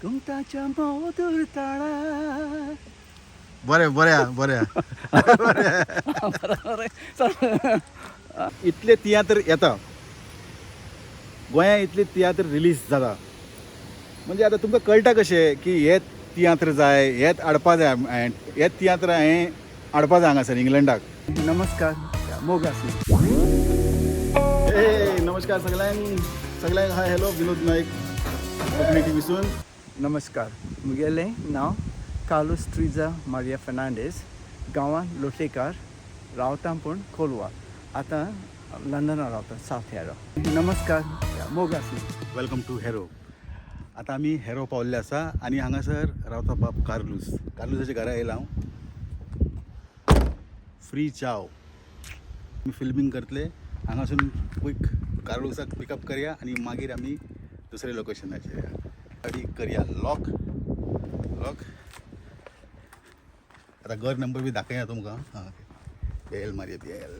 घुमटाच्या मधुर ताळा. बरें बरें बरें. बरोबर आहे. इतले तियात्र येता गोंया, इतले तियात्र रिलीज जाता. म्हणजे आतां तुमकां कळटा कशें की हे तियात्र जाय, हेच हाडपा जाय हांवें, हेच तियात्र हांवें हाडपा जाय हांगासर इंग्लंडाक. नमस्कार मोगासी. ए नमस्कार सगळ्यांक, सगळ्यांक हाय हॅलो. विनोद नाईक कोंकणी टिवीसून. नमस्कार. मुगेलें नांव कार्लूस ट्रिजा मारिया फेर्नांडीस, गांवान लोटलेकार रावता पूण कोलवा, आतां लंडना रावता, सावथ हॅरो. नमस्कार मोगासी. Welcome to Harrow. आतां आमी हॅरो पावल्ले आसा आनी हांगासर रावता बाब कार्लूस. कार्लूसाच्या घरा येयला हांव. फ्री चाव. आमी फिल्मींग करतले हांगासून. क्विक कार्लूसाक पिकअप करया आनी मागीर आमी दुसऱ्या लोकेशनाचेर या. गाडी करया लॉक लॉक. आतां घर नंबर बी दाखया तुमकां. हां, बेल मारया bell.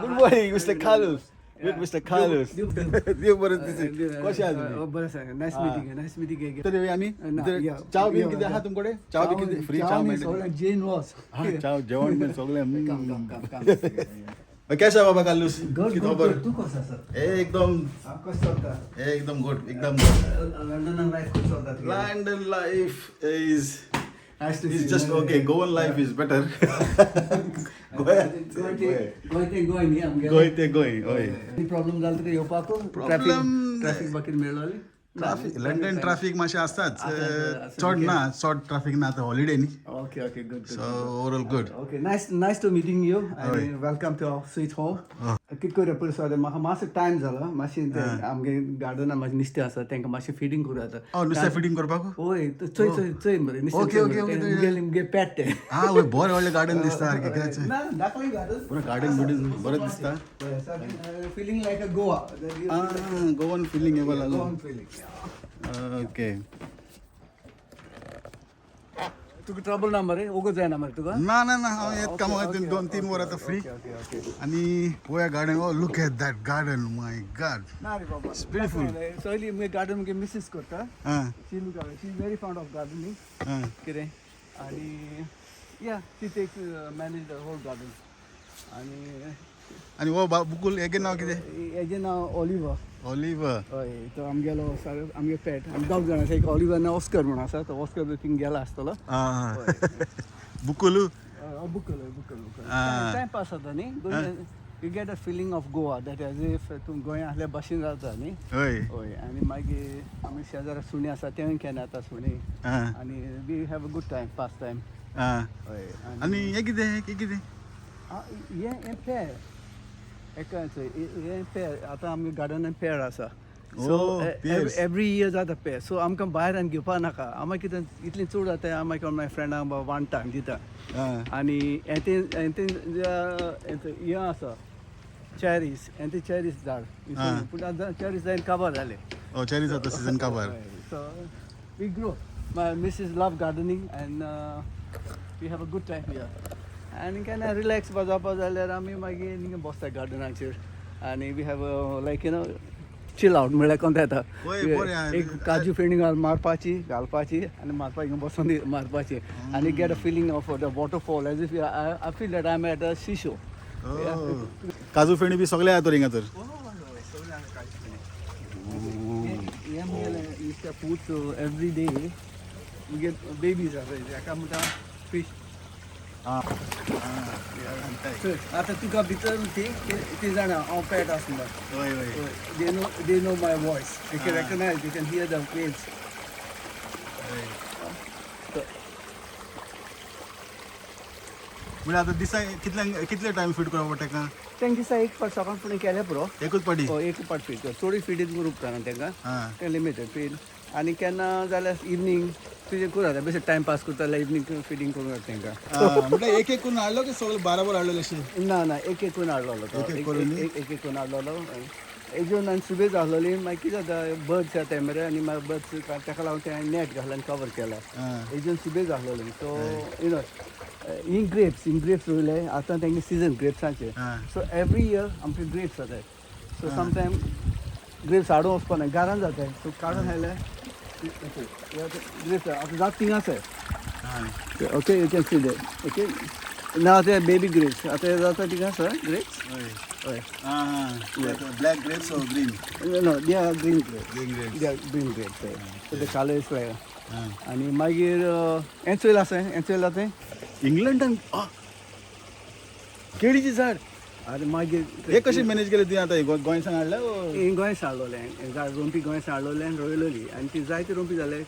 Good morning mister Carlos. With mister Carlos. देव बरें दिसूं. कशें आहा तुमी? बरें आसा. Nice meeting, nice meeting. तर येवया आमी. चाव बीन कितें आहा तुमकडे? चाव बी कितें फ्री चाव मेळटा? जेन वॉस. हा, चाव जेवण बीन सगळें. काम काम काम काम. केशा बाबा कार्लूस? गुड. कितें खबर? तूं कसो आसा? एकदम. कसो चलता? एकदम गुड, एकदम गुड. लंडनान लायफ कसो चलता तुगेलें? London life is Nice to is see just you. Okay. Goan life is better. Goa Goa ते गोंय ते गोंय न्ही आमगेलें. गोंय ते गोंय, हय. प्रॉब्लम जालो तुका येवपाक? Problem- traffic बाकी मेळ्ळोली? ट्राफीक, लंडन ट्राफीक मातशें आसताच. आसता. चड ना, चड ट्राफीक ना आतां, हॉलिडे न्ही. Okay okay, good. So overall good. Okay, nice nice to meeting you आनी welcome to our sweet home. कितें करूया पयलीं सगळें म्हाका मातसो टायम जालो मातशें तें आमगे गार्डनान मातशें नुस्तें आसा, तांकां मातशें फिडींग करूं जाता. हय, नुस्तें फिटींग करपाक. हय, चोय चोय चोय मरे नुस्तें. Okay, okay, okay, मुगेलें मुगे पेट तें. हा वय, बरें व्हडलें गार्डन दिसता सारकें कितें. ना, दाखय गार्डन. पुरो गार्डन बिर्डन बरें दिसता. Feeling like a Goa. Ah, Goan feeling येवपा लागलो. गोवन फिलींग. ओके. तुका ट्रबल ना मरे? ओगो जायना मरे तुका? ना ना ना, हांव येत कामाक 2-3 वरां आतां फ्री. Okay okay okay. आनी पळोवया garden. Oh, look at that garden, my God. ना रे बाबा. It's beautiful. सगळी मुगे गार्डन मुगे मिसीस करता. हां. She look, she is very fond of gardening. हां. कितें आनी yeah, she takes manage the whole garden आनी आनी हो बुकूल हेगे नांव कितें? हेजें नांव ऑलिवर. ऑलिवर. हय, तो आमगेलो सार आमगे पेट. आमी दोग जाण आसा, एक ऑलिवर आनी ऑस्कर म्हणून आसा. तो ऑस्कर थिंग गेला आसतलो. आं, बुकूल. बुकल बुकल बुकल. आं. टायम पास जाता न्ही. You get a feeling of Goa, that as if तूं गोंया आसल्या भशेन जाता न्ही. हय. हय, आनी मागीर आमी शेजारा सुणीं आसा, तेंय केन्ना येता सुणीं. आं. आनी we have a good time, pass time. आं. हय. आनी हें कितें, हें कितें? हें हें पेर एका हें पेर आतां आमगे गार्डनान पेर आसा. So Oh, pears. Every year जाता पेर. सो आमकां भायर आनी घेवपा नाका. आमी कितें इतलें चड जाता, आमी मागीर फ्रेंडांक वांट्टा आनी दिता. आं. आनी हें तें हें तें हें आसा चॅरीज, हें तें चॅरीज झाड. आं. पूण आतां चॅरीज जायन काबार जालें. हो, चेरीज आतां सिजन काबार. So we grow. My missus love gardening and we have a good time here. आनी केन्ना रिलॅक्स जावपा जाल्यार आमी मागीर हिंगा बसता गार्डनाचेर आनी we have like you know chill out म्हणल्यार कोण येता. वय, बरें आहा. एक काजू फेणी घाल मारपाची घालपाची आनी मारपाची हिंगा बसोन मारपाची आनी get a feeling of the waterfall, as if I feel that I am at a seashore. काजू फेणी बी सगळे आहा तर हिंगा तर. हें मुगेलें इश्ट फूड एवरी डे. मुगे बेबीज आसा, हेका म्हणटा फीश. आतां तुका भितर ती ती जाणा हांव पेट आसा म्हणून. हय हय. They know my voice, they can recognize, they can hear the waves. म्हणजे आतां दिसा कितल्यांक कितले टायम फीड करप पडटा तेका? तांकां दिसा एक फावट सकाळ फुडें केलें पुरो. एकूच पाटी? हय, एक फावट फीड कर. चडूय फिडींग करूंक उपकारना तांकां. आं. तें लिमिटेड फीड आनी केन्ना जाल्यार इवनींग तुजें करूं जाता. बेश्टें टायम पास करता जाल्यार इवनींग फिडींग करूं जाता तांकां. म्हटल्यार एक एक करून हाडलो की सगळे बाराबर हाडलेले अशें? ना ना, एक एक करून हाडलोलो तो. एक एक करून न्ही? एक एक करून हाडलोलो. एजून आनी सुबेज आहलोली. मागीर कितें जाता, बर्ड्स येता मरे आनी मागीर बर्ड्स ताका लागून तें नेट घालून कवर केला. आं. एजून सुबेज आहलोली. सो you know ही ग्रेप्स, ही ग्रेप्स रोयले आतां तेंगे सिजन ग्रेप्सांचे. आं. सो एवरी इयर आमचे ग्रेप्स जाताय. So sometime ग्रेप्स हाडून वचपा ना, घरान जाताय. सो काडून हाडले ग्रेप्स आतां जात थिंगा आसाय. Okay, you can see that. Okay, ना ते बेबी ग्रेप्स आतां जाता थिंगा आसा ग्रेप्स. हय. Black grapes or green? No, they are green grapes. Green grapes. They are green grapes. So the color is like. आनी मागीर एन्सोयल आसा, एन्सोयल आतां इंग्लंडान केळीची झाड. आनी मागीर हे कशें मॅनेज केलें तुवें आतां? गोंयसान हाडलें? हें गोंय हाडलोलें झाड, रोंपी गोंय हाडलोलें आनी रोयलोली आनी ती जायती रोंपी जाले.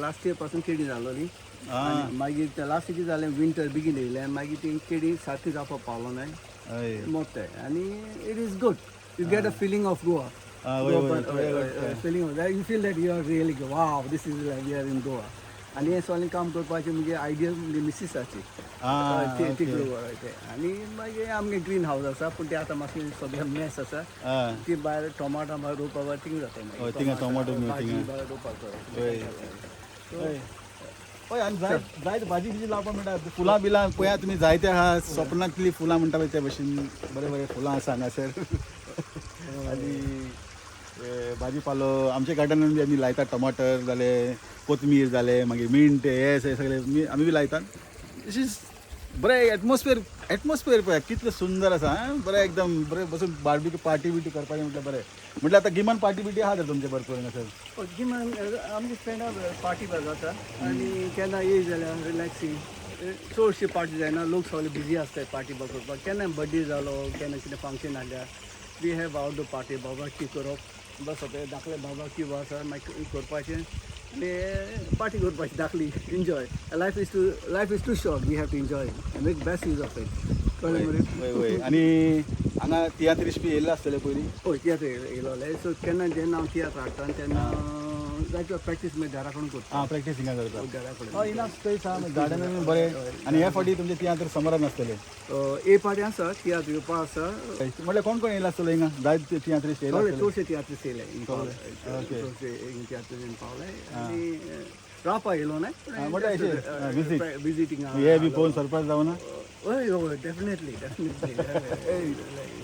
लास्ट इयर पासून केळी जालोली. आनी मागीर ते लास्ट कितें जालें, विंटर बेगीन येयलें आनी मागीर ती केळी सारकी जावपाक पावलो ना. हय. मोत्ताय आनी it is good, you get a feeling of Goa. Feeling of you feel that you are really wow, this is like we are in Goa. आनी हें सगळें काम करपाचें मुगे आयडिया मुगे मिसीसाची ती ते. आनी मागीर आमगे ग्रीन हावस आसा, पूण ते आतां मातशें सगळें मेस आसा. ती भायर टोमाटो भायर रोवपा थिंग जाता. थिंगा टोमाटो. भाजी भायर रोवपाक. हय हय. आनी जाय जायते भाजी बिजी लावपाक मेळटा. फुलां बिलां पळया तुमी जायते आहा, सपनांतलीं फुलां म्हणटा पळय ते भशेन बरें बरें फुलां आसा हांगासर. आनी भाजी पालो आमच्या गार्डनान बी आमी लायतात. टमाटर जाले, कोथमीर जाले, मागीर मिंट, हे सगळे आमी बी लायतात. दिस is बरें एटमॉस्फियर. एटमॉस्फियर पळय कितलें सुंदर आसा. आं, बरें एकदम बरें बसून बार्बीक्यू पार्टी बिटी करपाचें म्हटल्यार बरें. म्हटल्यार आतां गिमान पार्टी बिटी आहा तर तुमचें भरपूर हांगासर? गिमान आमचे फ्रेंडा पार्टी जाता आनी केन्ना येय जाल्यार रिलॅक्सींग. चडशी पार्टी जायना, लोक सगळे बिजी आसताय पार्टी करपाक. केन्ना बड्डे जालो, केन्ना कितें फंक्शन आसल्यार we have outdoor party, barbecue करप, बसप. धाकले बाबाक्यू आसा, मागीर करपाचें आनी पार्टी करपाची धाकली. Enjoy life is too, life is too short, we have to enjoy and make best use of it. कळ्ळें मरे? वय वय. आनी हांगा तियात्रिस्ट बी येयल्ले आसतले पयलीं? हय, तियात्र येयलोले. सो केन्ना जेन्ना हांव तियात्र हाडटा तेन्ना जायते प्रॅक्टीस मागीर घरा कडेन करता. आं, प्रॅक्टीस हिंगा करता. घरा कडेन. हय, इनाफ स्पेस आहा गार्डनान बरें. आनी हे फावटी तुमचे तियात्र समरान आसतले? एक पाटी आसा तियात्र येवपा आसा. म्हटल्यार कोण कोण येयला आसतलो हिंगा? जायते तियात्रिस्ट येयला? चडशे तियात्रिस्ट येयले, चडशे तियात्रिस्ट पावले आनी रावपा येयलो ना. म्हटल्यार विजिटींग हे बी पळोवन सरप्रायज जावना? हय हय, डेफिनेटली डेफिनेटली.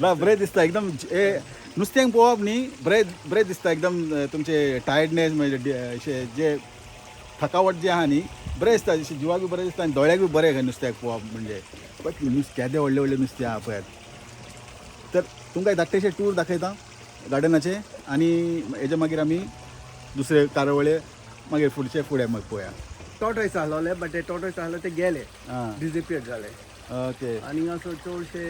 ना, बरें दिसता एकदम. हे नुस्त्यांक पळोवप न्ही, बरें बरें दिसता एकदम. तुमचे टायर्डनेस म्हणजे अशें जे थकावट जे आहा न्ही, बरें दिसता. अशें जिवाक बी बरें दिसता आनी दोळ्याक बी बरें नुस्त्याक पळोवप म्हणजे. बट नुस्त्या केदे व्हडले व्हडले नुस्तें आहा पळयात. तर तुमकां धाकटेशे टूर दाखयता गार्डनाचे आनी हेजे मागीर आमी दुसरे कारवळे मागीर फुडचे फुडें मागीर पळोवया. टॉर्टॉयस आहलोले, बट ते टॉर्टॉयस आहले ते गेले, डिसपियर जाले. ओके. आनी हांगासर चडशे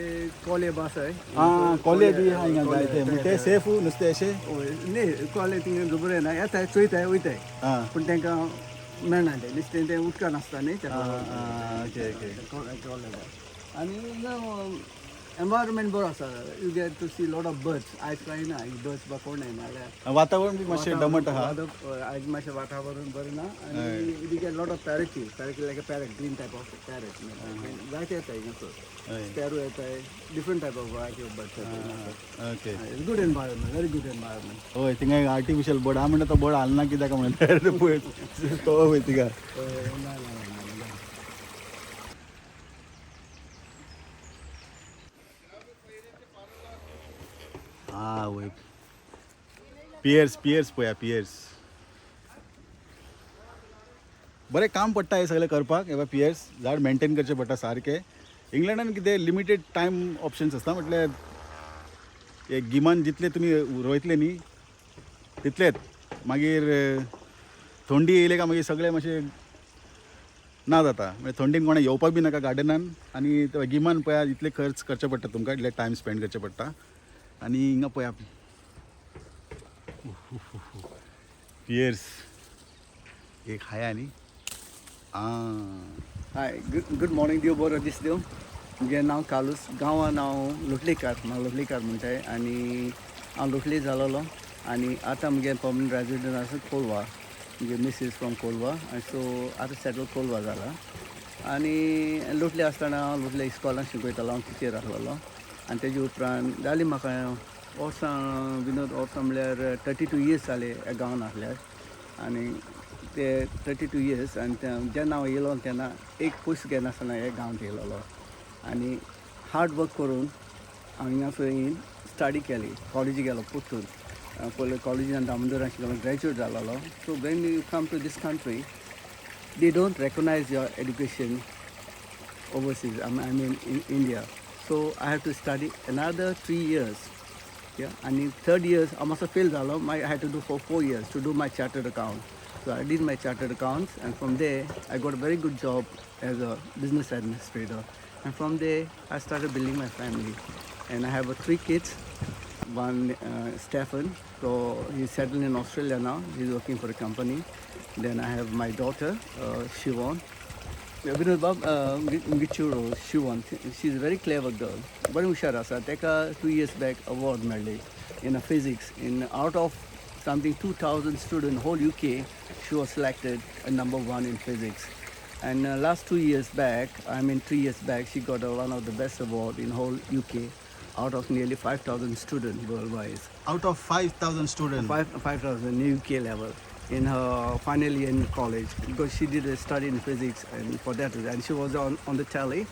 कोले बी आसाय. आं, कोले बी आहा हिंगा जायते. ते सेफ नुस्तें अशें? न्ही, कोले थिंगा खबर येना, येताय चोयताय वयताय, पूण तांकां मेळना तें नुस्तें, तें उदकान आसता न्ही. Okay okay. कोले आनी एनवायरमेंट बरो आसा. You get to see lot of birds. आयज कांय ना, बर्ड्स बा कोण येना जाल्यार. वातावरण बी मातशें दमट आहा. आयज मातशें वातावरण बरें ना. आनी you get lot of parakeet, parakeet like a parrot, green type of parrot जायते येताय हिंगासर. स्पॅरो येताय, different type of variety of birds. Okay. It's good environment, very good environment. हय, थिंगा एक आर्टिफिशियल बर्ड आहा म्हणटा, तो बर्ड हालना कित्याक म्हणटा पळय तो वय थिंगा. ना ना. आं वय, पियर्स पियर्स पळया पियर्स. बरें काम पडटा हें सगळें करपाक. हे पियर्स झाड मेंटेन करचें पडटा सारकें. इंग्लंडान कितें लिमिटेड टायम ऑप्शन्स आसता, म्हटल्यार हे गिमान जितले तुमी रोयतले न्ही तितलेच, मागीर थंडी येयले काय मागीर सगळें मातशें ना जाता. म्हणजे थंडीन कोणा येवपाक बी नाका गार्डनान. आनी गिमान पळया इतले खर्च करचे पडटा तुमकां, इतले टायम स्पेंड करचे पडटा. आनी हिंगा पळया पियर्स एक हाय आनी आं. हाय, गुड मॉर्निंग, देव बरो दीस दिवं. म्हजें नांव कालूस, गांवान हांव लोटलीकार, म्हाका लोटलीकार म्हणटाय. आनी हांव लोटली जालोलो आनी आतां म्हगे पर्मनंट रेजिडंट आसा कोलवा. म्हगे मिसीस फ्रॉम कोलवा आनी सो आतां सेटल कोलवा जाला. आनी लोटली आसतना हांव लोटले इस्कॉलान शिकयतालो, हांव टिचर आसलेलो. आनी तेजे उपरांत जाली म्हाका वर्सां विनोद, वर्सां म्हणल्यार 32 इयर्स जाले ह्या गांवान आसल्यार. आनी ते 32 इयर्स आनी जेन्ना हांव येयलो तेन्ना एक पयसो घेनासतना ह्या गांवांत येयलोलो. आनी हार्ड वर्क करून हांव हिंगासर येवन स्टडी केली, कॉलेजी गेलो परतून. पयले कॉलेजीन दामोदर आशिल्लो, graduate जालोलो. So when you come to this country, they don't recognize your education overseas, I mean in India. So I have to study another 3 years. Yeah, and in third years, I must have failed जालो. I had to do for 4 years to do my chartered account. So I did my chartered accounts, and from there I got a very good job as a business administrator. And from there I started building my family, and I have three kids. One Stefan, so he's settled in Australia now. He's working for a company. Then I have my daughter, Shivon. Vinod Bab, Gichuro, Shivon. She's a very clever girl. बरी हुशार आसा. ताका 2 years back award मेळ्ळी in a physics. In out of something 2,000 student whole UK, she was selected number one in physics. And last 2 years back, I mean 3 years back, she got one of the best award in whole UK out of nearly 5,000 students worldwide. Out of 5,000 student. 5,000 UK level in her final year in college, because she did a study in physics, and for that reason, and she was on the tally.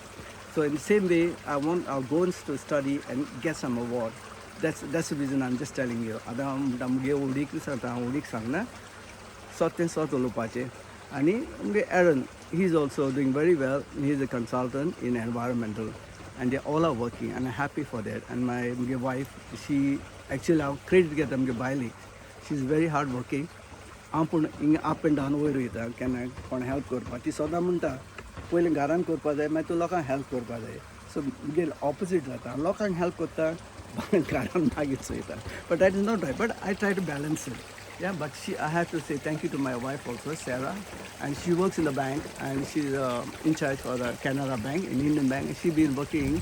So in the same way, I want our goals to study and get some award. That's the reason I'm just telling you. आतां मुगे उडीक सांगता, हांव उडीक सांगना, सत तें सत उलोवपाचें. आनी मुगे Aaron, he is also doing very well. He is a consultant in environmental, and they all are working, and I happy for that. And my मुगे वायफ, she actually हांव क्रेडीट घेता मुगे बायलेक. She is very hard working. हांव पूण हिंगा up and down वयर वयता केन्ना कोण हेल्प करपाक. ती सदां म्हणटा, पयलीं घरान करपा जाय, मागीर तूं लोकांक हेल्प करपा जाय. सो मुगे ऑपोजीट जाता, हांव लोकांक हेल्प करता, घरान मागीर चोयता. But that is not right, but I try to balance it. Yeah, but she, I have to say thank you to my wife also, Sarah, and she works in the bank, and she's in charge for the Canara Bank, in Indian Bank. She been working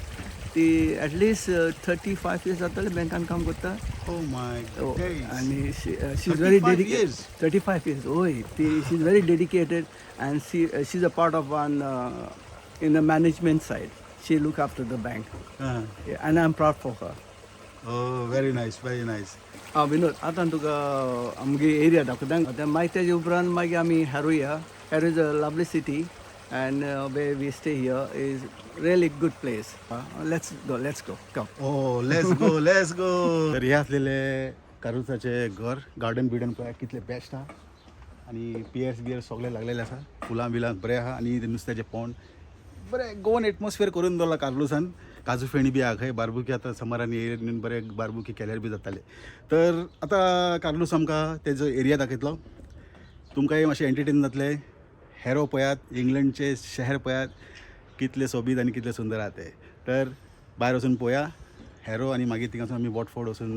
the at least 35 years जातले बँकान काम करता. Oh my Oh, days. And she's very 35 dedicated. years? 35 years. Oh, she's very dedicated, and she's a part of one in the management side. She look after the bank. Yeah, and I'm proud for her. Oh, very nice, very nice. आं विनोद, आतां तुका आमगे area दाखयता. आतां मागीर तेजे उपरांत मागीर आमी हेरोया. Harrow is a lovely city, and way we stay here is really good place. Let's go, let's go, come. Oh, let's go, let's go. तर हे असलेले कारुसाचे घर, गार्डन बिर्डन पळय कितले बेस्ट आहा आनी पियर्स बियर्स सगळे लागलेले आसा, फुलां बिलां बरें आहा आनी ते नुस्त्याचे पोंड बरें गोवन एटमॉस्फियर करून दवरला कार्लुसान. काजू फेणी बी आहा खंय, बार्बुकी आतां समरान येयन बरें बार्बुकी केल्यार बी जाताले. तर आतां कार्लूस आमकां तेजो एरिया दाखयतलो, तुमकांय मातशें एंटरटेन जातलें. हेरो पळयात, इंग्लंडचे शहर पळयात कितले सोबीत आनी कितले सुंदर आहा ते. तर भायर वचून पळोवया हेरो आनी मागीर थिंगासून आमी वॉटफोर्ड वचून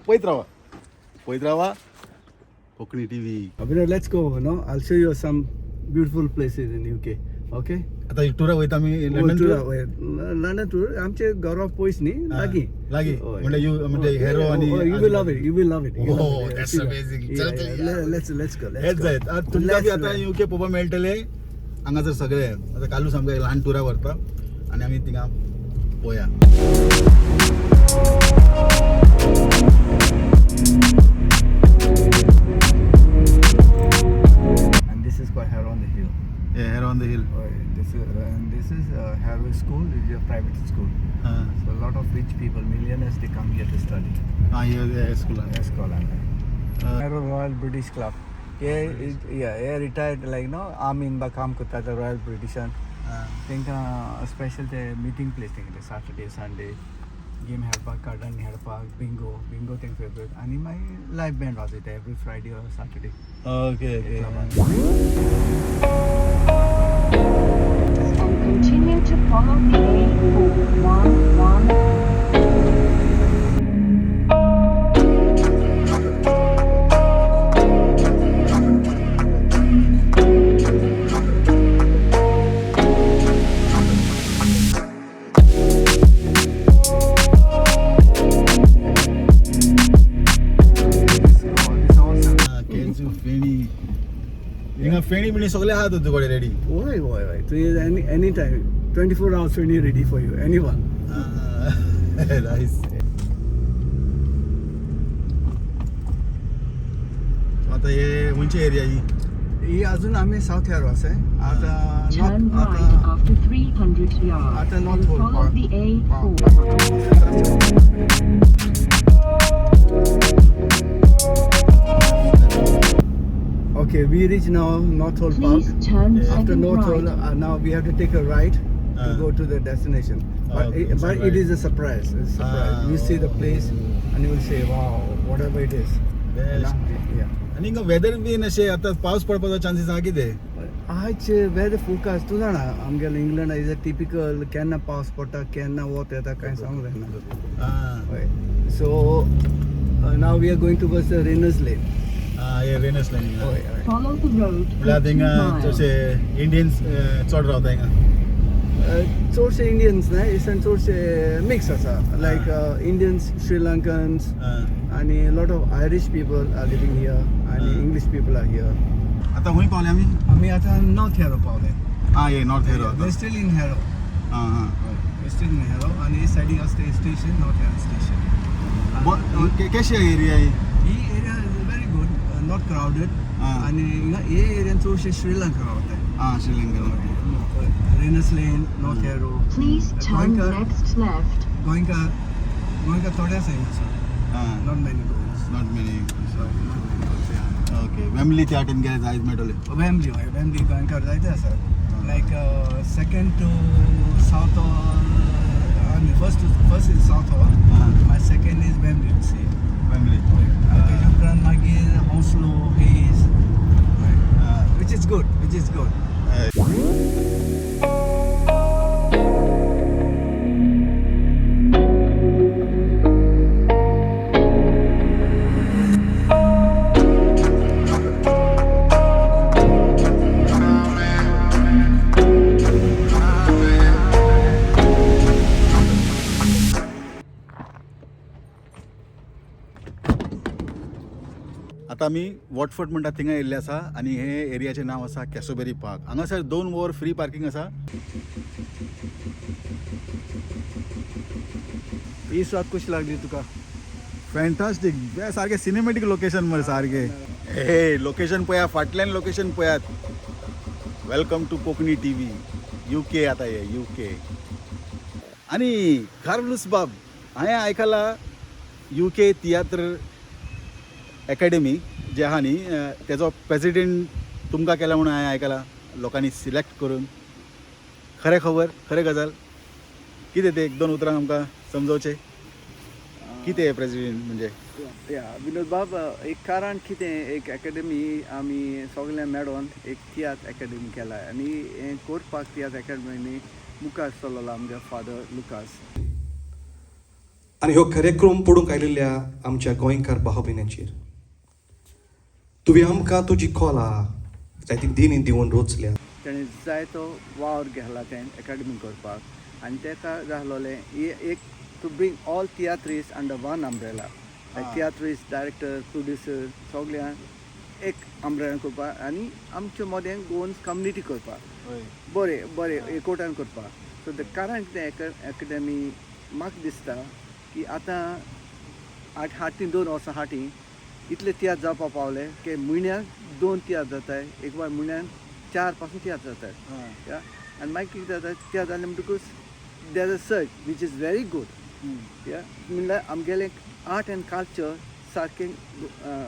पळयत रावा, पळयत रावा Konkani TV. Vinod, let's go, no? I'll show you some beautiful places in UK. Okay? आतां टुरा वयता आमी London tour, tour? London tour आमचे घरा पयस न्ही, लागीं. लागीं. म्हणजे you म्हणजे हेरो आनी You will love it, you will love it. Oh, that's amazing. चल, चल, let's go. हेच जायत आतां तुमकां बी आतां युके पळोवपाक मेळटलें हांगासर सगळें. आतां कालूच आमकां एक ल्हान टुरा व्हरता आनी आमी थिंगा पळोवया. And this is called Harrow on the Hill. Harrow on the Hill. This is, and this is Harrow School. It is a private school. So a lot of rich people, millionaires, they come here to study. आं हे स्कुलान. Yes, Harrow Royal British Club. हे yeah, हे retired like no आर्मीन बा काम करता ते royal ब्रिटिशान, तांकां स्पेशल ते मिटींग प्लेस तेंगे. सॅटर्डे संडे गेम खेळपाक, कार्डान खेळपाक, बिंगो, बिंगो तेंक फेवरेट. आनी मागीर लायव बँड वाजयता every Friday or Saturday. Okay. And continue to follow the A411. Kaju feni, हिंगा फेणी बिणी सगळे आहा तुजे कडेन रेडी. वय वय वय, तुवें any any time, 24 hours feni ready for you, any one. Nice. आता हे खंयची एरिया ही? ही अजून आमी सावथ हॅरो आसा आतां. Turn north right आतां after 300 yards After and North Hole follow Park. the A4. Okay, we reach now North Hall Park. Please turn Yeah. After second North Hall, right. Now we have to take a right to Ah. go to the destination. But, Okay, it, so but right. it is a surprise. It's a surprise. Ah, You see the oh. place and you will say, wow, whatever it is. You Best. know? Yeah. आनी हिंगा weather बीन अशें आतां पावस पडपाचो chances आहा कितें? आज weather focus तूं जाणा आमगेले इंग्लंड is a typical केन्ना पावस पडटा केन्ना वत येता कांय सांगूंक जायना. आं हय, so now we are going towards the Rayners Lane. आं, हे रेनस लेन. हय हय. Follow the road for म्हळ्यार 2 थिंगा miles. चडशे इंडियन्स चड रावता हिंगा. चडशे इंडियन्स न्हय इसान चडशे मिक्स आसा, लायक इंडियन्स, श्रीलंकन्स आं. आनी lot of Irish people are living here आनी Ah. English people are here. आतां खूंय पावले आमी? आमी आतां नॉर्थ हॅरो पावले. आं, हे नॉर्थ हेरो. We still in Harrow. आं आं. We still in Harrow आनी सायडीक आसा स्टेशन, नॉर्थ हॅरो स्टेशन. कशी area he? He area is very good, not crowded. Ah. आनी हिंगा हे एरियान चडशे श्रीलंका रावताय. आं, Sri Lankan. Rayners Lane, North Harrow. Please turn Goenka. Next left. गोंयकार, गोंयकार थोडे आसा हिंगासर. आं. Not many Goans. Not many. Sorry, not many Goans, yeah. Okay, Wembley त्या वाटेन गेले जायत मेळटले. वेम्बली, हय, वेम्बली गोंयकार जायते आसा. Like second to Southall, I mean first is Southall, ah. My second is Wembley see. Wembley. तेजे उपरांत मागीर Hounslow, Hayes, which is good, which is good. आतां आमी वॉटफर्ड म्हणटा थिंगा येयल्ले आसा आनी हे एरियाचें नांव आसा कॅसोबेरी पार्क. हांगासर 2 वर फ्री पार्कींग आसा. ही सुवात कशी लागली तुका? फॅन्टास्टीक, सारकें सिनेमॅटीक लोकेशन मरे सारकें. हे लोकेशन पळया, फाटल्यान लोकेशन पळयात. Welcome to Konkani TV UK. आतां हे UK. आनी कार्लूस बाब, हांवें आयकलां UK तियात्र एकाडेमी जे आहा न्ही, तेजो प्रेसिडेंट तुमकां केला म्हणून हांवें आयकलां लोकांनी सिलेक्ट करून. खरें खबर, खरें गजाल कितें तें एक दोन उतरां आमकां समजोवचें, कितें प्रेसिडेंट म्हणजे? या विनोद बाब, एक कारण कितें, एक एकाडेमी आमी सगळ्या मेळोन एक तियात्र एकाडेमी केला आनी हें करपाक तियात्र एकाडेमी मुखार चलला आमगे फादर लुकास. आनी ह्यो कार्यक्रम पडूंक आयिल्ल्या आमच्या गोंयकार भाव भयणांचेर तुवें आमकां तुजी कोला जायती देणी दिवन रोचल्या. तेणें जायतो वावर घेतला तें एकाडेमी करपाक आनी तेका जालोलें एक to bring all tiatrist under one umbrella, like tiatrist, director, producer सगळ्यांक एक अम्ब्रेला करपाक आनी आमचे मदें गोवन कम्युनिटी करपाक, बरें बरें एकवटान करपाक. सो the कारण कितें एकाडेमी म्हाका दिसता की आतां आठ हाटी 2 वर्सां फाटीं इतले तियात्र जावपाक पावले की म्हयन्याक 2 तियात्र जाताय, एक बार म्हयन्यान 4 पासून तियात्र जाताय. या आनी मागीर कितें जाता, तियात्र जालें म्हणटकूच there a search which is very good. या म्हणल्यार आमगेलें आर्ट एंड कल्चर सारकें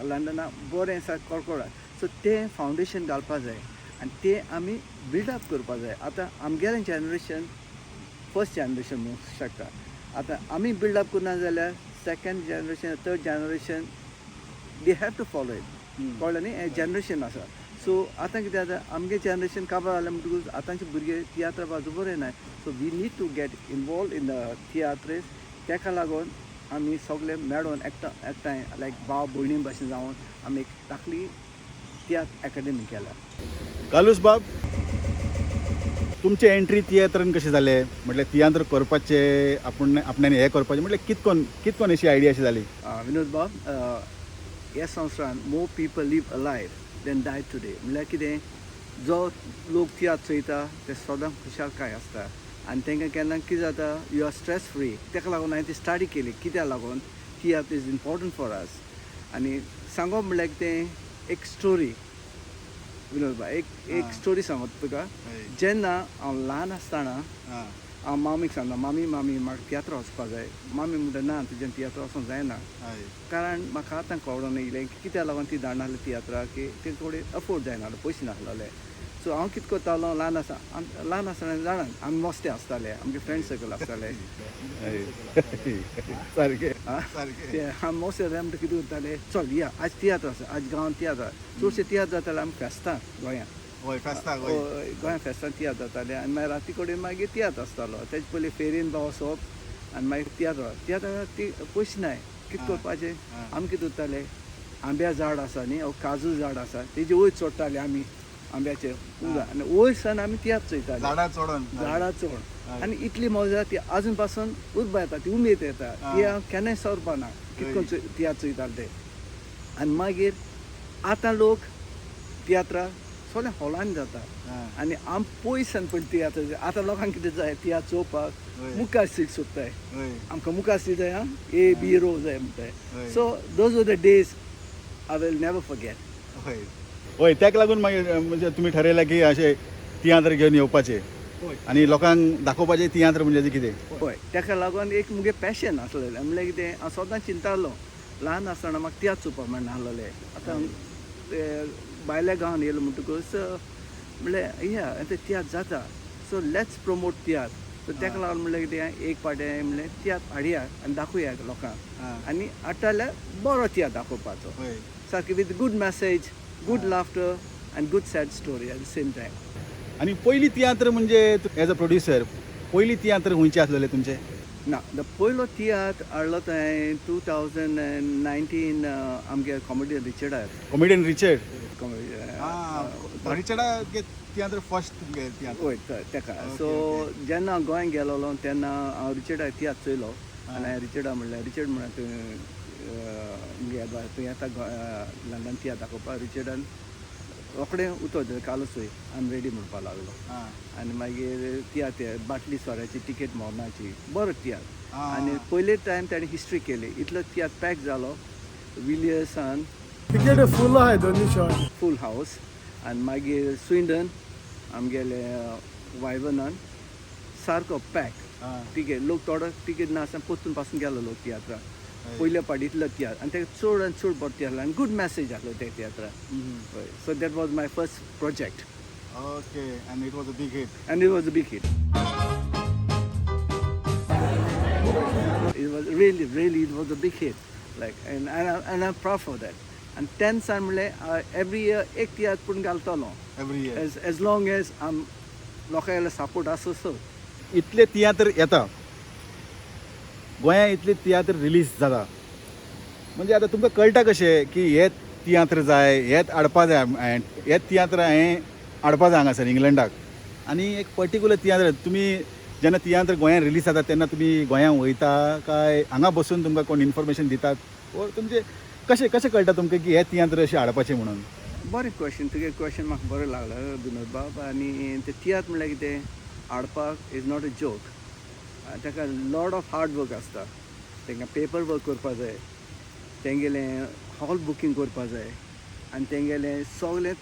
लंडना बरें सारकें कडकडा. सो तें फावंडेशन घालपा जाय आनी तें आमी बिल्डअप करपा जाय. आतां आमगेलें जनरेशन फर्स्ट जनरेशन म्हणूंक शकता. आतां आमी बिल्डअप करना जाल्यार second generation, third generation they have to follow it. कळ्ळें न्ही, हें जनरेशन आसा. सो आतां कितें जाता, आमगे जनरेशन काबार जालें म्हणटकूच आतांचे भुरगे तियात्रा बाजू बरें नाय. So we need to get involve in the tiatrist. तेका लागून आमी सगळे मेळोन एकठांय लायक भाव भयणी भाशेन जावन आमी एक धाकली तियात्र एकाडेमी केल्या. कार्लूस बाब, तुमचे एंट्री तियात्रान कशें जालें? म्हटल्यार तियात्र करपाचें आपूण आपणान हें करपाचें म्हटल्यार कितकोन अशी आयडिया अशी जाली? विनोद बाब, ह्या संवसारान more people live alive than die today. म्हणल्यार कितें, जो लोक तियात्र चोयता ते सदां खुशालकाय आसता आनी तांकां केन्ना कितें जाता, you are stress free. ताका लागून हांवें ती स्टाडी केली, कित्याक लागून tiatr is important for us. आनी सांगप म्हणल्यार कितें, एक स्टोरी विनोद बाब, एक एक स्टोरी सांगता तुका. जेन्ना हांव ल्हान आसतना हांव मामीक सांगता, मामी मामी म्हाका तियात्र वचपा जाय. मामी म्हणटा, ना, तुज्यान तियात्र वचोंक जायना. कारण म्हाका आतां कळोन येयलें की कित्याक लागून ती धाडनासली तियात्राक, की ते थोडे अफोर्ड जायनासले, पयशे नासलेले. सो हांव कितें करतालो, ल्हान आसा, ल्हान आसतना जाणा आमी मस्ते आसताले, आमगे फ्रेंड सर्कल आसताले. सारकें. आं, ते आमी मस्ते आसताले म्हणटा, कितें करताले, चल या, आज तियात्र आसा, आज गांवांत तियात्र आसा. चडशे तियात्र जाताले आमी फेस्तां गोंयांत. हय, फेस्ताक. हय, गोंया फेस्तान तियात्र जाताले आनी मागीर राती कडेन मागीर तियात्र आसतालो. तेजे पयलीं फेरयेन वचप आनी मागीर तियात्र. तियात्र ती पयशे नाय, कितें करपाचें? आमी कितें करताले, आंब्या झाड आसा न्ही, काजू झाड आसा, तेजे वयर चडटाले आमी आंब्याचे आनी वयर सान आमी तियात्र चोयताले. झाडां चडोन. झाडां चड आनी इतली मजा, ती आजून पासून उर्बा येता, ती उमेद येता, ती हांव केन्नाय सरपा ना, कितको तियात्र चोयताले ते. आनी मागीर आतां लोक तियात्रां सगळ्या हॉलान जाता आनी आम पयसान पण तियात्र. आतां लोकांक कितें जाय, तियात्र चोवपाक मुखार सीट सोदताय. आमकां मुखार सीट जाय, आं, ए बी रो जाय म्हणटाय. So those are the days I will never forget. हय हय, ताका लागून मागीर म्हणजे तुमी ठरयलां की अशें तियात्र घेवन येवपाचें आनी लोकांक दाखोवपाचें तियात्र म्हणजे कितें. हय, ताका लागून एक मुगे पॅशन आसलेलें. म्हणल्यार कितें, हांव सदां चिंतालो, ल्हान आसतना म्हाका तियात्र चोवपाक मेळनासलेले. आतां ते भायल्या गांवान येयलो म्हणटकूच म्हणलें, या, आतां तियात्र जाता, so let's promote tiatr. So ताका लागून म्हणलें कितें, एक फावटें म्हणलें तियात्र हाडया आनी दाखोवया लोकांक आनी हाडटा जाल्यार बरो तियात्र दाखोवपाचो, सारकें with good message, good laughter and good sad story at the same time. आनी पयली तियात्र म्हणजे एज अ प्रोड्युसर पयली तियात्र खंयचे आसलेले तुमचे? ना, the पयलो तियात्र हाडलो तो हांवें 2019, आमगे कॉमेडियन रिचर्डार. Comedian Richard. Comedy. रिचर्डा तियात्र फर्स्ट तुमगे तियात्र? वय, तेका. सो जेन्ना हांव गोंयांत गेलोलो तेन्ना हांव रिचर्डा तियात्र चोयलो आनी हांवें रिचर्डा म्हणलें, रिचर्ड म्हणलें, तूं मुगे तूं येता लंडन तियात्र दाखोवपाक? रिचर्डान रोखडें उतर दिलें, कालूच चोय, I am ready म्हणपाक लागलो. आनी मागीर तियात्र बाटली सोऱ्याची टिकेट मोरनाची, बरो तियात्र. आनी पयले टायम ताणें हिस्ट्री केली, इतलो तियात्र पॅक जालो विलियर्सान. टिकेट फूल आहाय दोनी शॉट. फूल हावस. आनी मागीर स्विंडन आमगेले वायवनान सारको पॅक टिकेट, लोक थोडो टिकेट नासतना परतून पासून गेलो लोक तियात्राक. पयल्या फावटी इतलो तियात्र आनी ताका चड आनी चड बरो तियात्र आनी गूड मॅसेज आसलो त्या तियात्राक. हय, so that was my first project. Okay, and it was a big hit. And it was a big hit. It was really, really, it was a big hit. Like, and I'm proud for that. And 10 सान म्हणलें, every year एक तियात्र पूण घालतलो. Every year. As long as I'm लोकांगेलो support आसा so. इतले तियात्र येता गोंया, इतले तियात्र रिलीज जाता, म्हणजे आतां तुमकां कळटा कशें की हे तियात्र जाय, हेच हाडपा जाय, हेच तियात्र हांवें हाडपा जाय हांगासर इंग्लंडाक? आनी एक पर्टिकुलर तियात्र तुमी जेन्ना तियात्र गोंयांत रिलीज जाता तेन्ना तुमी गोंयांत वयता काय हांगा बसून तुमकां कोण इन्फॉर्मेशन दितात, ओर तुमचें कशें कशें कळटा तुमकां की हे तियात्र अशें हाडपाचें म्हणून? बरें क्वेश्चन, तुगे क्वेश्चन म्हाका बरें लागलो विनोद बाब. आनी ते तियात्र म्हणल्यार कितें, हाडपाक is not a joke. ताका लॉट ऑफ हार्ड वर्क आसता. तांकां पेपर वर्क करपा जाय, तेंगेलें हॉल बुकींग करपा जाय आनी तेंगेलें सगळें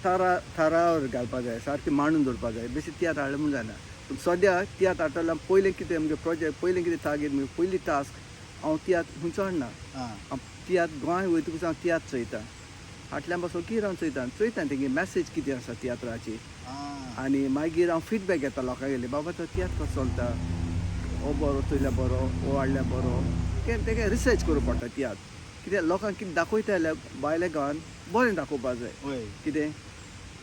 थरा थरावर घालपा जाय, सारकें मांडून दवरपा जाय. बेश्टे तियात्र हाडलें म्हूण जायना. पूण सद्या तियात्र हाडटलो, पयलें कितें आमगे प्रोजेक्ट, पयलें कितें टार्गेट, मुगे पयली टास्क, हांव तियात्र खंयचो हाडना. हांव तियात्र गोंय वयतकूच हांव तियात्र चोयता, फाटल्यान बसून कितें हांव चोयता चोयता तेंगे मॅसेज कितें आसा तियात्राची आनी मागीर हांव फिडबॅक घेता लोकांगेले, बाबा तो तियात्र कसो चलता, हो बरो चोयल्यार बरो, हो हाडल्यार बरो. तेका रिसर्च करूं पडटा. तियात्र कित्याक लोकांक कितें दाखयता जाल्यार भायल्या गांवांत बरें दाखोवपा जाय. कितें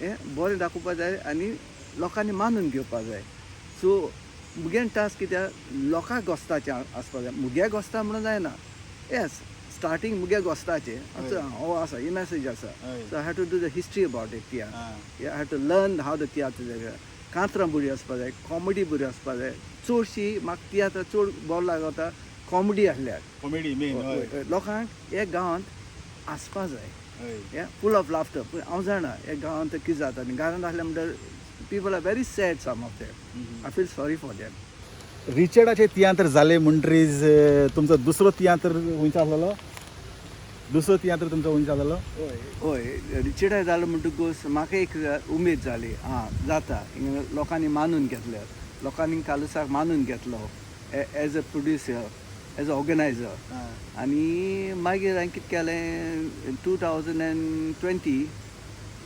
हें बरें दाखोवपा जाय आनी लोकांनी मानून घेवपा जाय. सो मुगे टास्क कित्याक लोकांक गोस्ताचें आसपा जाय, मुगे गोस्ता म्हणून जायना. येस, स्टार्टींग मुगे गोस्ताचें हो आसा, ही मॅसेज आसा. So I have to do the history about it tiatr. I have to learn how the तियात्र, कांतरां बरी आसपा जाय, कॉमेडी बरी आसपा जाय. चडशी म्हाका तियात्र चड बरो लागता कॉमेडी आसल्यार. Comedy main. लोकांक हे गांवांत आसपा जाय, हे फूल ऑफ लाफ्टर. पूण हांव जाणा हे गांवांत कितें जाता आनी गांवांत आसलें म्हणल्यार people are very sad, some of them. I feel sorry for them. रिचर्डाचे तियात्र जाले म्हणटरीज तुमचो दुसरो तियात्र खंयचो आसलेलो? दुसरो तियात्र तुमचो खंयचो आसलेलो? हय, रिचर्डा जालो म्हणटकूच म्हाका एक उमेद जाली, आं जाता, लोकांनी मानून घेतल्यार. लोकांनी कार्लुसाक मानून घेतलो as a producer, as a organizer. आनी मागीर हांवें कितें केलें, 2020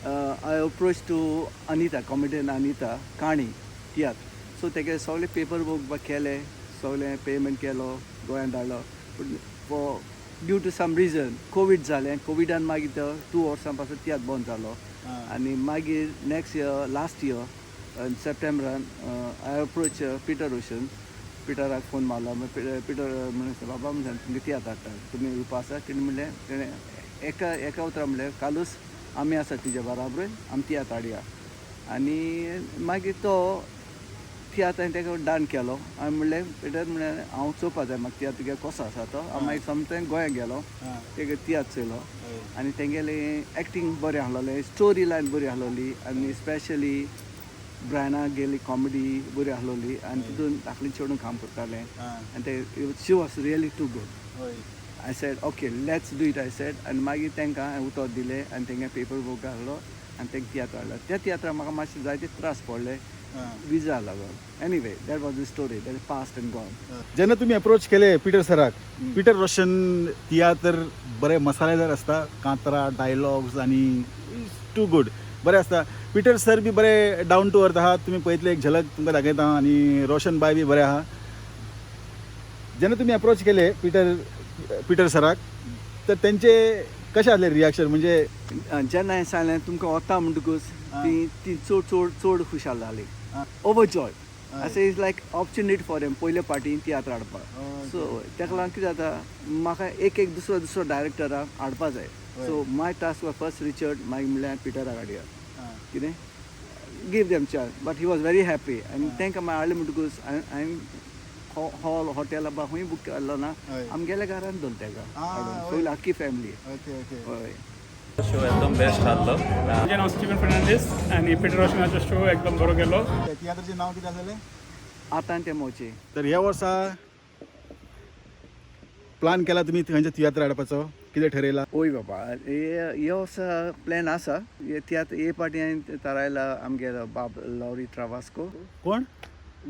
I approach to Anita, comedian Anita Kani tiatr. So तेगे सगळे पेपर वर्क केले, सगळें पेमेंट केलो, गोंयांत धाडलो. पूण for due to some reason Covid जालें. कोविडान मागीर तो 2 वर्सां पासून तियात्र बंद जालो. आनी मागीर नेक्स्ट इयर, लास्ट इयर सप्टेंबरान I approach Peter Roshan. पिटराक फोन मारलो. मागीर पिटर म्हणून, बाबा म्हणून, तुमगे तियात्र हाडटा, तुमी येवपा आसा? तेणें म्हणलें, तेणें एका एका उतरान म्हणलें, कार्लूस, आमी आसा तुज्या बराबर, आमी तियात्र हाडया. आनी मागीर तो तियात्र हांवें ताका डन केलो. हांवें म्हणलें, पिटर म्हणलें, हांव चोवपा जाय म्हाका तियात्र तुगे कसो आसा तो. हांव मागीर सोमतें गोंया गेलो, तेगे तियात्र चोयलो आनी तेंगेलें एक्टींग बरें आसलोलें, स्टोरी लायन बरी आसलोली आनी स्पेशली ब्रायना गेली कॉमेडी बरी आसलोली आनी तितून धाकली चेडूं काम करतालें आनी ते she was really too good. I said, "Okay, let's do it," I said. आनी मागीर तांकां हांवें उतर दिलें आनी तेंगे पेपर वर्क घातलो आनी तांकां तियात्र हाडलो. त्या तियात्राक म्हाका मातशे जायते त्रास पडले विजा लागून. Anyway, that was the story that is past and gone. जेन्ना तुमी अप्रोच केले पिटर सराक, पिटर रोशन तियात्र बरे मसालेदार आसता, कांतरा डायलॉग्स आनी टू गुड बरें आसता. पिटर सर बी बरे डावन टू अर्थ आहा. तुमी पळयतले, एक झलक तुमकां दाखयता. आनी रोशन बाय बी बरें आहा. जेन्ना तुमी अप्रोच केले पिटर सराक, तर तेंचे कशें आसलें रिएक्शन म्हणजे? जेन्ना हांवें सांगलें तुमकां वता म्हणटकूच ती ती चड चड चड खुशाल जाली, ओवरजॉय. अशें is like opportunity for them पयले पाटी तियात्र हाडपाक. सो ताका लागून कितें जाता, म्हाका एक एक दुसरो दुसरो डायरेक्टराक हाडपा जाय. So my task was first Richard, मागीर म्हणल्यार पिटराक हाडया, कितें give them chance. But he was very happy. आनी तांकां मागीर हाडलें म्हणटकूच हांवें हॉल, हॉटेल बा खंय बूक केल्लो ना. आमगेल्या घरान दवरलें ताका हाडून, सगळी आख्खी फॅमिली. ओके ओके हय. शो एकदम बेस्ट आहलो. म्हजें नांव स्टिवन फर्नांडीस आनी पिटर रोशनाचो शो एकदम बरो गेलो. तियात्राचें नांव कितें आसलें? आतां ते मोचे. तर ह्या वर्सा प्लान केला तुमी खंयच्या तियात्र हाडपाचो, कितें ठरयला? ओय बाबा, हे हे वर्सा प्लॅन आसा. हे तियात्र हे पाटी हांवें थारायला आमगेलो बाब लॉरी ट्रावास्को. कोण?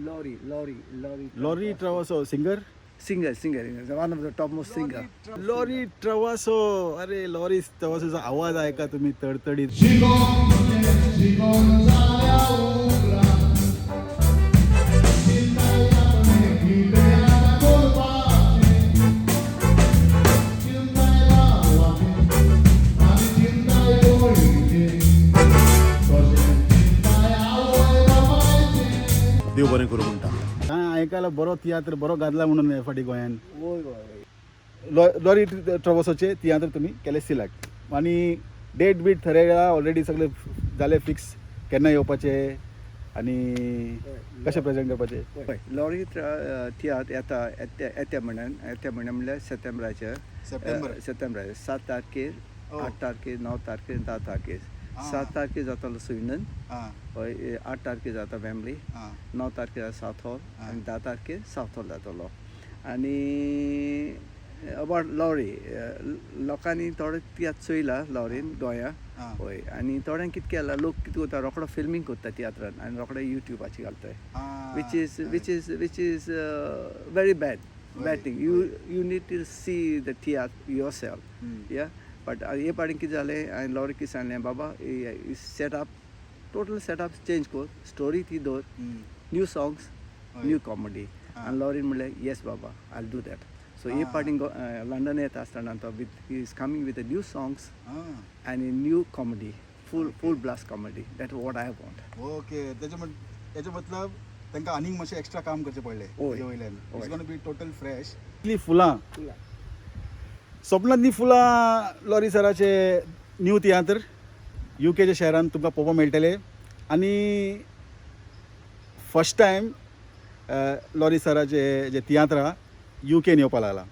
Lorry, Lorry, Lorry. Lorry Travasso singer? Singer, singer, one of the top most singer. Lorry Travasso. अरे, लॉरी ट्रवासोचा आवाज ऐका तुम्ही, तडतडीत. शिकोन जाल्या उपरांत चिंताय आपणें कितें आतां करपाचें, चिंताय भावाचें आनी चिंताय भयणीचें, तशें चिंताय आवय बापायचें. देव बरें करूं म्हणटा. हा, ऐकायला बरो तियात्र बरो गाजला म्हणून हे फाटी गोंयान. वय वय. लॉरी ट्रवासोचे तियात्र तुमी केले सिलेक्ट आनी डेट बीट थरयला ऑलरेडी, सगळे जाले फिक्स, केन्ना येवपाचे आनी कशें प्रेजेंट करपाचे? हय, लॉरी तियात्र येता येत्या येत्या म्हयन्यान, येत्या म्हयन्या म्हणल्यार सप्टेंबराचे. सप्टेंबर. सप्टेंबराचे 7 तारखेर, 8 तारखेर, 9 तारखेर, 10 तारखेर. 7 तारखेर जातालो स्विंडन. हय, 8 तारखेर जाता वेम्बली, 9 तारखेर सावथ हॉल आनी 10 तारखेर सावथ हॉल जातलो. आनी अबावट लॉरी, लोकांनी थोडे तियात्र चोयला लॉरीन गोंया. हय, आनी थोड्यांक कितें केलां, लोक कितें करता, रोकडो फिल्मींग करता तियात्रान आनी रोकडे युट्यूबाचेर घालताय, which is very bad bad thing. You need to see the tiatr yourself, yeah. But हे पाटी कितें जालें, हांवें लॉरी कितें सांगलें, बाबा सेटअप, टोटल सेटअप चेंज कर, स्टोरी ती दवर, न्यू सॉंग्स, न्यू कॉमेडी. आनी लॉरीन म्हणलें, "येस बाबा, I do that." सो हे पाटी लंडन येता आसतना तो with he is coming with new songs आनी new comedy, full full blast comedy. That what I want. Okay, तेचे मतलब तांकां आनीक मातशें एक्स्ट्रा काम करचें पडलें. हय. वयल्यान it's हय. Gonna be total fresh. इतली फुलां, सपनांतली फुलां, लॉरी सराचे न्यू तियात्र युकेच्या शहरान तुमकां पळोवपाक मेळटले. आनी फर्स्ट टायम लॉरी सराचे जे तियात्र आहा युकेन येवपा लागला.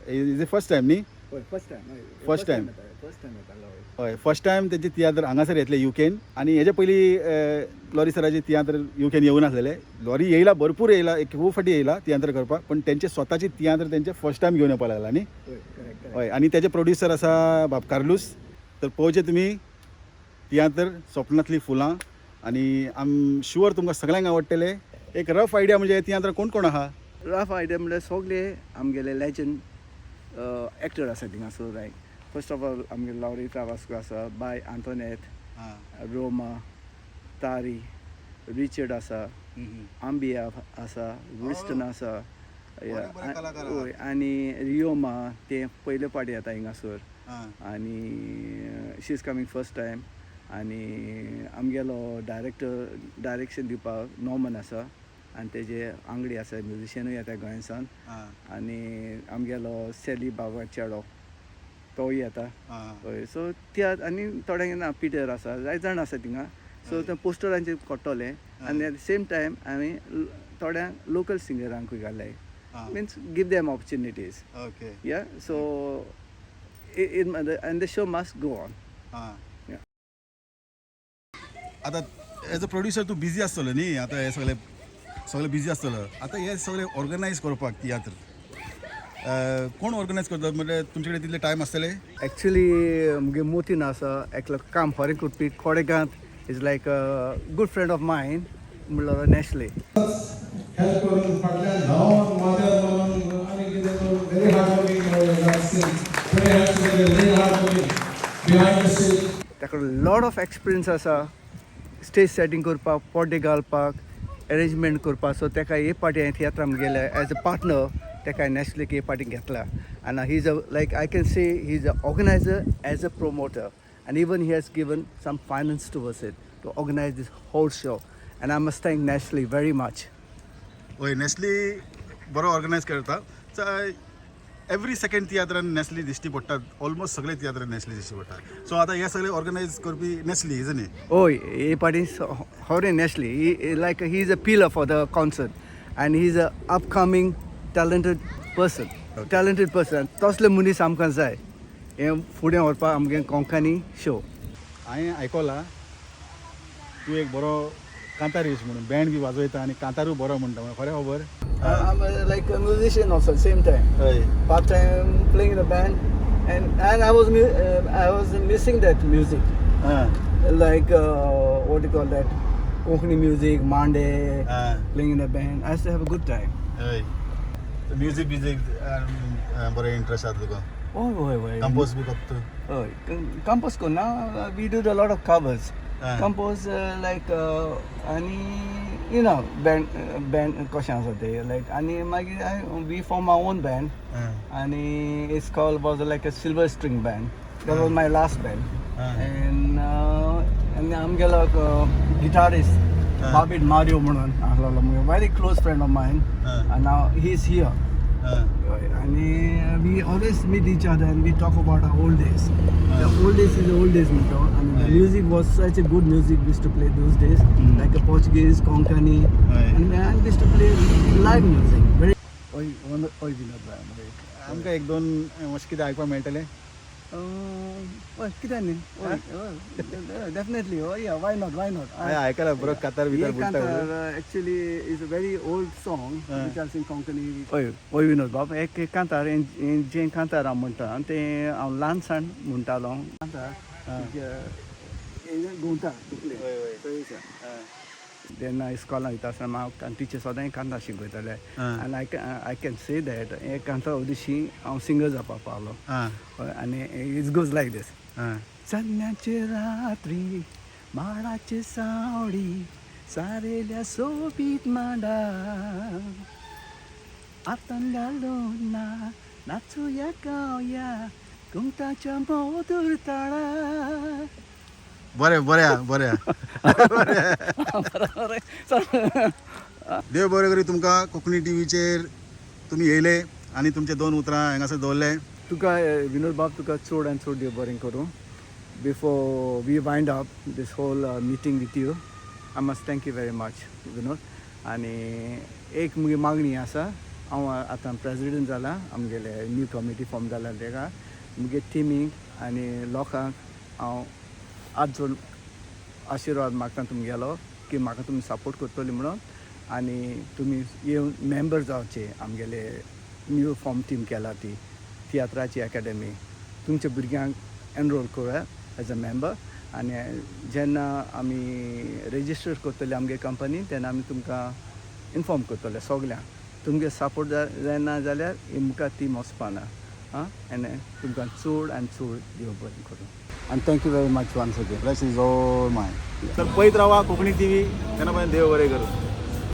Is a first time न्ही? हय, first time. First time. First time येता लॉरी. हय, फर्स्ट टायम तेंचे तियात्र हांगासर येतले युकेन. आनी हेजे पयलीं लॉरी सराचे तियात्र युकेन येवं नासलेले. लॉरी येयला, भरपूर येयला, एक खूब फाटी येयला तियात्र करपाक, पण तेंचे स्वताचे तियात्र तेंचे फर्स्ट टायम घेवन येवपा लागला न्ही? हय, करेक्ट. हय, आनी तेजे प्रोड्युसर आसा बाब कार्लूस. तर पळोवचें तुमी तियात्र सपनांतली फुलां आनी आम शुअर तुमकां सगळ्यांक आवडटले. एक रफ आयडिया म्हणजे तियात्र कोण कोण आहा? रफ आयडिया म्हणल्यार सगळे आमगेले लेजंड एक्टर आसा थिंगासर. लायक फर्स्ट ऑफ ऑल आमगे लॉरिता वास्को आसा, बाय आंतोनेत, रोमा, तारी, रिचर्ड आसा, आंबिया आसा, विस्टन आसा. बरे बरे कलाकार आहा. हय, आनी रियोमा ते पयले पाटी येता हिंगासर आनी she is coming first time. आनी आमगेलो डायरेक्टर, डायरेक्शन दिवपाक नॉर्मन आसा आनी तेजे आंगडी आसा, म्युजिशियनूय येता गोंयसान. आनी आमगेलो सेली बाबा चेडो तोय येता. हय, सो त्या आनी थोड्यांक ना पिटर आसा, जायते जाण आसा थिंगा. सो ते पोस्टरांचेर कळटलें. आनी एट the same time हांवें थोड्यांक लोकल सिंगरांकूय घाले, means give them opportunities. Yeah, so and the show must go on. Yeah. आतां एज अ प्रोड्युसर तूं बिजी आसतलो न्ही? आतां हे सगळे सगळे बिजी आसतलो. आतां हे सगळे ऑर्गनायज करपाक तियात्र कोण ऑर्गनायज करता? म्हणजे तुमचे कडेन तितले टायम आसतले? एक्चुली मुगे मोतीन आसा एकलो काम खरें करपी कोडेगांत, is like a good friend of mine, म्हणल्यार नॅशली. हेल्प करून, फाटल्यान धांवन, माथ्यार मारून आनी कितें करून, very hard working, very hard working behind the scene. ताका लॉट ऑफ एक्सपिरियन्स आसा स्टेज सेटींग करपाक, पड्डे घालपाक, एरेंजमेंट करपाक. सो ताका हे पाटी हांवें तियात्रान गेले एज अ पार्टनर, ताका नॅशनली हे पाटी घेतला. आनी he is a, like I can say, he is a organizer as a promoter, and even he has given some finance towards it to organize this whole show, and I must thank Nashley very much. हय, नॅस्ली बरो organise करता. Every second तियात्रान नॅस्ली दिश्टी पडटा, almost सगळे तियात्रान नॅस्ली दिश्टी पडटा. So आतां हे सगळे ऑर्गनायज करपी नॅस्ली, is न्ही? हय, हे पाटी खरें Nashley, he like he is a pillar for the concert and he is a upcoming talented person, talented person. तसले मनीस आमकां जाय हें फुडें व्हरपाक आमगे कोंकणी शो. हांवें आयकलां तूं एक बरो कांतारीस म्हणून, बँड बी वाजयता आनी कांतारूय बरो म्हणटा म्हणून, खरें खबर? I'm like a musician also same time. हय. Part time playing in a band, and I was missing that music. हां. Like what do you call that? Konkani music, Mande, playing in a band. I used to have a good time. हय, music बिजीक बरो interest आसा तुका? हय. Compose बी करता? हय, compose करना, we do the lot of covers. Compose like आनी you know band कशें आसा तें लायक. आनी मागीर I we form our own band आनी it's call was like a Silver String Band. That was my last band. And आनी आमगेलो guitarist बाबीट Mario म्हणून आसलेलो, मुगे very close friend of mine, and now he is here. आनी we always meet each other and we talk about our old days. The old days is old days म्हणतो. आनी the music was such a good music we used to play those days, like a Portuguese, Konkani, and we used to play live music. Very हय हय विनोद भाई. आमकां एक दोन अशें कितें आयकपाक मेळटलें? हय, कित्याक न्ही? हय, डेफिनेटली. हय, why not, why not? हांवें आयकलां बरो कांतार बितार म्हणटा. Actually is a very old song which I sing Konkani. हय हय विनोद बाब, एक एक कांतार हें जें कांतार हांव म्हणटा तें हांव ल्हानसाण म्हणटालो. कांतार घुंवता तकलेन. तेन्ना इस्कॉलान वयता आसतना म्हाका टिचर सदांय कांतार शिकयताले, आनी I can say that हे कांतार हरशीं हांव सिंगर जावपाक पावलो. हय, आनी it goes like दीस. चान्न्याचे रात्री माडाचे सावळी सारेल्या सोबीत मांडा, आतां घालून ना नाचुया गावया घुमटाच्या मधूर ताळा. बरें बरें बरें. देव बरें करी तुमकां. कोंकणी टिवीचेर तुमी येयले आनी तुमचे दोन उतरां हांगासर दवरले. तुका विनोद बाब, तुका चड आनी चड देव बरें करूं. Before we wind up this whole meeting with you, I must thank you very much, Vinod. आनी एक मुगे मागणी आसा. हांव आतां प्रेजिडेंट जाला, आमगेले न्यू कमिटी फॉर्म जाला, तेका मुगे टिमीक आनी लोकांक हांव हात जोडून आशिर्वाद मागता तुमगेलो की म्हाका तुमी सपोर्ट करतली म्हणून आनी तुमी येवन मेंबर जावचे. आमगेले न्यू फॉर्म टीम केला ती तियात्राची एकाडमी, तुमच्या भुरग्यांक एनरोल करात एज अ मेंबर. आनी जेन्ना आमी रेजिस्टर करतले आमगे कंपनी, तेन्ना आमी तुमकां इन्फॉर्म करतलें सगल्यांक. तुमगे सपोर्ट जायना जाल्यार ही मुखार ती वचपाना. आं, आनी तुमकां चड आनी चड देव बरें करूं आनी thank you very much once again. Bless is all mine. तर पळयत रावा कोंकणी टीव्ही. तेन्ना पर्यंत देव बरें करूं.